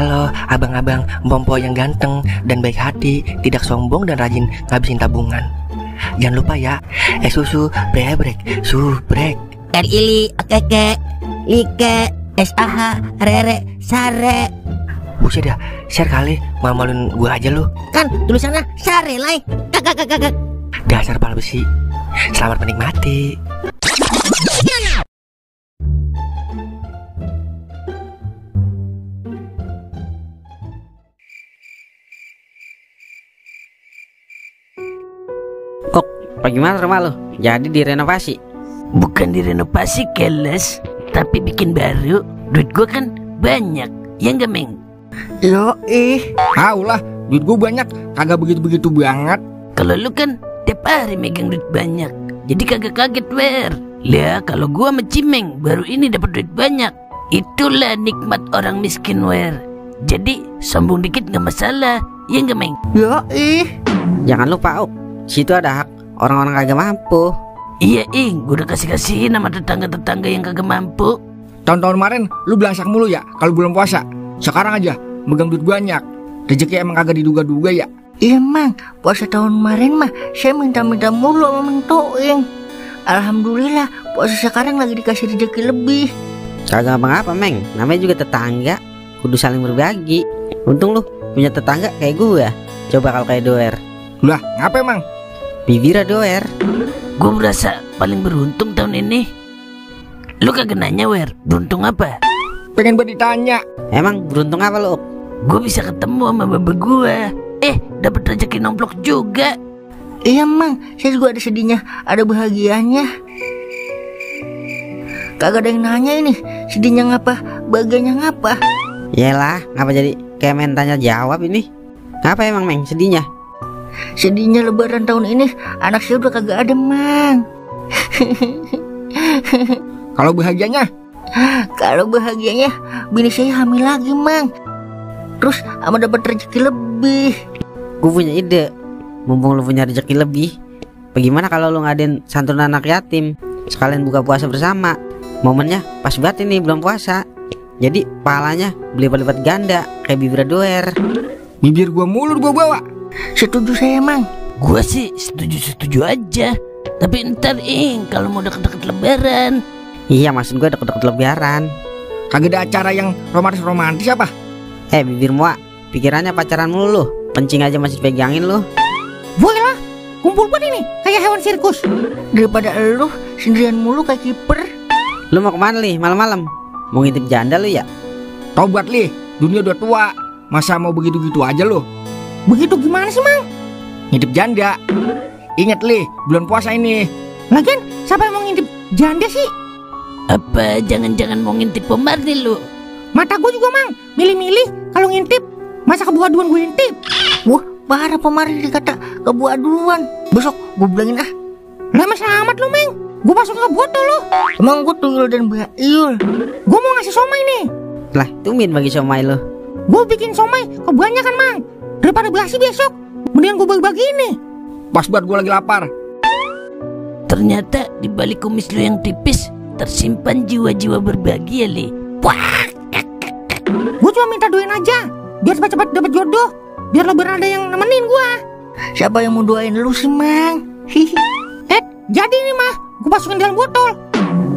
Halo abang-abang Mpompo yang ganteng dan baik hati, tidak sombong dan rajin ngabisin tabungan. Jangan lupa ya, susu brebrek, subrek. Ili, keke, like, SAH, rere, sare. Buset dah, share kali, malu-maluin gue aja lu. Kan tulisannya sare lai. Kakak. Dasar pala besi. Selamat menikmati. Kok, bagaimana rumah lo? Jadi direnovasi? Bukan direnovasi keles, tapi bikin baru. Duit gua kan banyak, ya nggak Meng? Yoi. Lah, duit gue banyak, kagak begitu-begitu banget. Kalau lu kan tiap hari megang duit banyak, jadi kagak kaget wer. Lah kalau gua sama Cimeng baru ini dapat duit banyak. Itulah nikmat orang miskin wer. Jadi sombong dikit nggak masalah, ya nggak Meng? Yoi. Jangan lupa situ ada hak orang-orang kagak mampu. Iya gua udah kasih-kasihin sama tetangga-tetangga yang kagak mampu. Tahun-tahun kemarin lu belangsak mulu ya kalau bulan puasa. Sekarang aja megang duit banyak. Rezeki emang kagak diduga-duga ya. Iya mang, puasa tahun kemarin mah saya minta-minta mulu sama Mang Toeng. Alhamdulillah puasa sekarang lagi dikasih rezeki lebih. Kagak apa-apa Meng, namanya juga tetangga, kudu saling berbagi. Untung lu punya tetangga kayak gue. Coba kalau kayak Doer. Lah ngapa emang? Bibira Doer. Gue merasa paling beruntung tahun ini. Lu kagak nanya wer, beruntung apa? Pengen buat ditanya. Emang beruntung apa lu? Gue bisa ketemu sama bapak gue. Dapat rezeki nomplok juga. Iya mang, saya juga ada sedihnya, ada bahagianya. Kagak ada yang nanya ini, sedihnya ngapa, bahagianya ngapa. Yalah, ngapa jadi kayak main tanya jawab ini? Ngapa emang Meng sedihnya? Sedihnya lebaran tahun ini anak saya udah kagak ada mang. Kalau bahagianya? Kalau bahagianya bini saya hamil lagi mang. Terus sama dapat rezeki lebih. Gue punya ide. Mumpung lu punya rezeki lebih, bagaimana kalau lu ngadain santunan anak yatim, sekalian buka puasa bersama. Momennya pas banget ini belum puasa. Jadi pahalanya berlipat-lipat ganda kayak bibir Doer. Bibir gua mulu gua bawa. Setuju saya mang. Gua sih setuju aja. Tapi ntar kalau mau deket-deket lebaran. Iya maksud gue deket-deket lebaran. Kagak ada acara yang romantis apa? Bibir muak, pikirannya pacaran mulu lu. Kencing aja masih pegangin lu. Boleh lah, kumpul buat ini kayak hewan sirkus. Daripada lu sendirian mulu kayak kiper. Lu mau kemana Li malam-malam? Mau ngintip janda lu ya? Tobat Li, dunia udah tua. Masa mau begitu-gitu aja lu? Begitu gimana sih mang? Ngintip janda. Ingat Li, bulan puasa ini. Lagian siapa yang mau ngintip janda sih? Apa jangan-jangan mau ngintip pemarni lu? Mata gue juga mang, milih-milih kalau ngintip. Masa kebuaduan gue ngintip? Wah parah pemarni dikata kebuaduan. Besok gue bilangin ah. Lah masa amat lu Meng, gue masuk ke botol lu. Emang gue tuyul dan bayul. Gue mau ngasih somai nih. Lah tumben bagi somai lu. Gue bikin somai kebanyakan mang. Daripada basi besok, mendingan gue bagi-bagi ini. Pas buat gue lagi lapar. Ternyata di balik kumis lu yang tipis tersimpan jiwa-jiwa berbagi ya Li. Wah. Gue cuma minta doain aja, biar cepat-cepat dapat jodoh, biar lebaran ada yang nemenin gue. Siapa yang mau doain lu sih mang? Jadi nih mah, gue masukin dalam botol.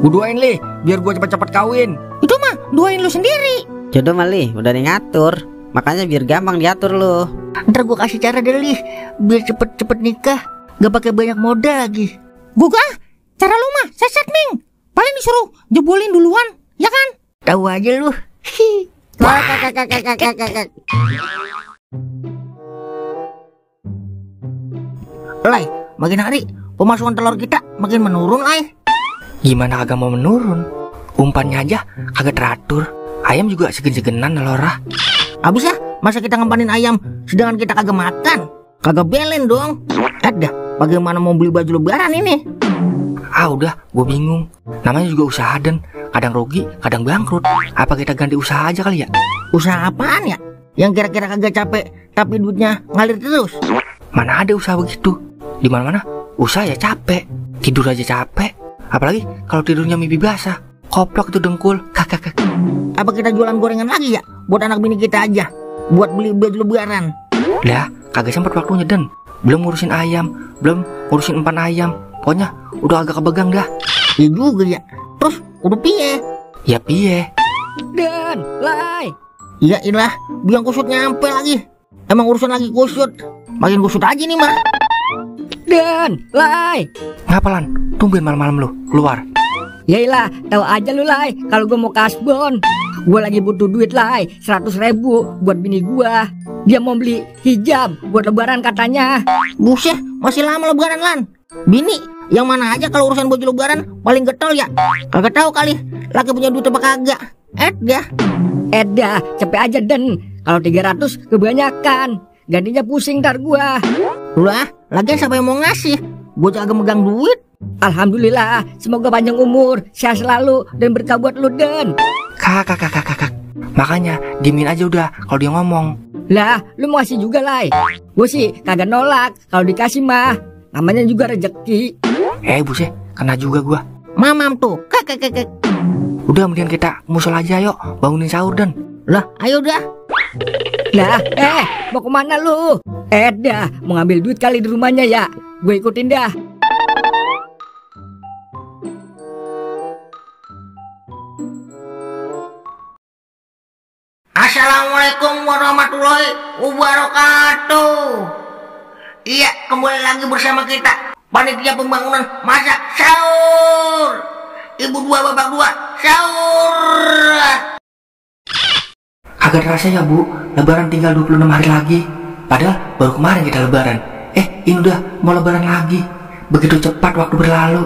Gue doain Li, biar gue cepet-cepet kawin. Itu mah doain lu sendiri. Jodoh mah Li, udah ada yang ngatur. Makanya biar gampang diatur lu. Ntar gue kasih cara deh Li, biar cepet-cepet nikah, gak pakai banyak modal lagi. Gue cara lu mah sesat Ming. Paling disuruh jebolin duluan, ya kan? Tahu aja lu. Lai, makin hari pemasukan telur kita makin menurun, Lai. Gimana kagak mau menurun? Umpannya aja kagak teratur. Ayam juga segen-segenan Lora. Habis ya, masa kita ngempanin ayam sedangkan kita kagak makan? Kagak belen dong. Ada, bagaimana mau beli baju lebaran ini? Udah, gue bingung. Namanya juga usaha dan kadang rugi, kadang bangkrut. Apa kita ganti usaha aja kali ya? Usaha apaan ya? Yang kira-kira kagak capek tapi duitnya ngalir terus? Mana ada usaha begitu? Di mana-mana usaha ya capek. Tidur aja capek. Apalagi kalau tidurnya mimpi basah. Koplok itu dengkul. kagak. Apa kita jualan gorengan lagi ya? Buat anak bini kita aja. Buat beli baju lebaran. Lah, kagak sempat waktunya Den. Belum ngurusin ayam, belum ngurusin empan ayam. Pokoknya udah agak kebegang dah. Iya juga ya. Terus kudu piye? Ya piye? Dan, Lai. Iya ilah, biang kusut nyampe lagi. Emang urusan lagi kusut. Makin kusut aja nih mah. Dan, Lai. Ngapa Lan? Tumben malam-malam lu keluar. Yailah, tahu aja lu Lai, kalau gue mau kasbon. Gue lagi butuh duit Lai, 100.000 buat bini gue. Dia mau beli hijab buat lebaran katanya. Buset, masih lama lebaran Lan. Bini, yang mana aja kalau urusan baju lebaran paling getol ya? Kagak tahu kali, laki punya duit apa kagak. Dah, cepet aja Den. Kalau 300 kebanyakan. Gantinya pusing ntar gue. Lah, lagian siapa yang mau ngasih? Gue jaga megang duit. Alhamdulillah, semoga panjang umur, sehat selalu, dan berkah buat lu Den. Kakak. Makanya diemin aja udah kalau dia ngomong. Lah, lu mau ngasih juga Lai. Gue sih kagak nolak, kalau dikasih mah. Namanya juga rezeki. Buset, kena juga gua. Mamam tuh, Udah mendingan kita musul aja yuk, bangunin sahur Dan. Lah, ayo dah. Lah, mau kemana lu? Dah, mau ngambil duit kali di rumahnya ya. Gue ikutin dah. Assalamualaikum warahmatullahi wabarakatuh. Iya, kembali lagi bersama kita panitia pembangunan masak sahur. Ibu dua bapak dua sahur. Agak terasa ya Bu, lebaran tinggal 26 hari lagi. Padahal baru kemarin kita lebaran. Ini udah mau lebaran lagi. Begitu cepat waktu berlalu.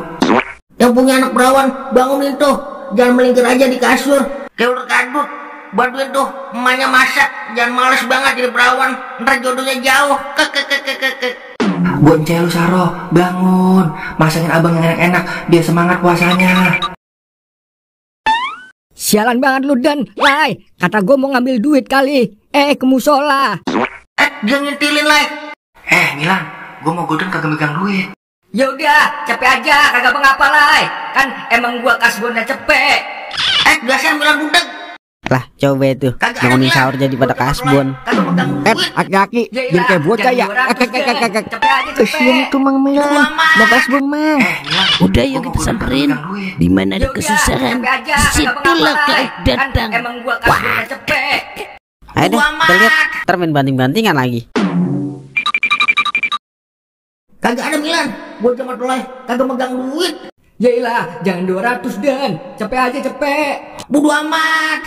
Yang punya anak perawan, bangunin tuh. Jangan melingkar aja di kasur kayak ular kadut. Bantuin tuh emaknya masak. Jangan males banget jadi perawan, ntar jodohnya jauh. Buat lu Saro, bangun. Masakin abang yang enak-enak biar semangat puasanya. Sialan banget lu Dan, Lai. Kata gue mau ngambil duit kali. Ke musola. Dia ngintilin Lai. Milan, gue mau godon kagak megang duit. Ya udah, cepet aja, kagak mengapa Lai. Kan emang gua kasbonnya cepet. Biasa Milan budak. Lah coba itu bangunin sahur jadi pada kasbon. Aki-aki, jadi kayak bocah ya. Kesian tuh Mang Milan. Mau kasbon Mang. Udah yuk kita samperin. Di mana ada kesusahan, disitulah kau datang. Emang gua kasbonnya cepet. Ayo deh, kita lihat. Ntar main banting-bantingan lagi. Kagak ada Milan. Gua cuma tulai, kagak megang duit. Yailah, jangan 200 Dan. Cepet aja cepet. Bodo amat.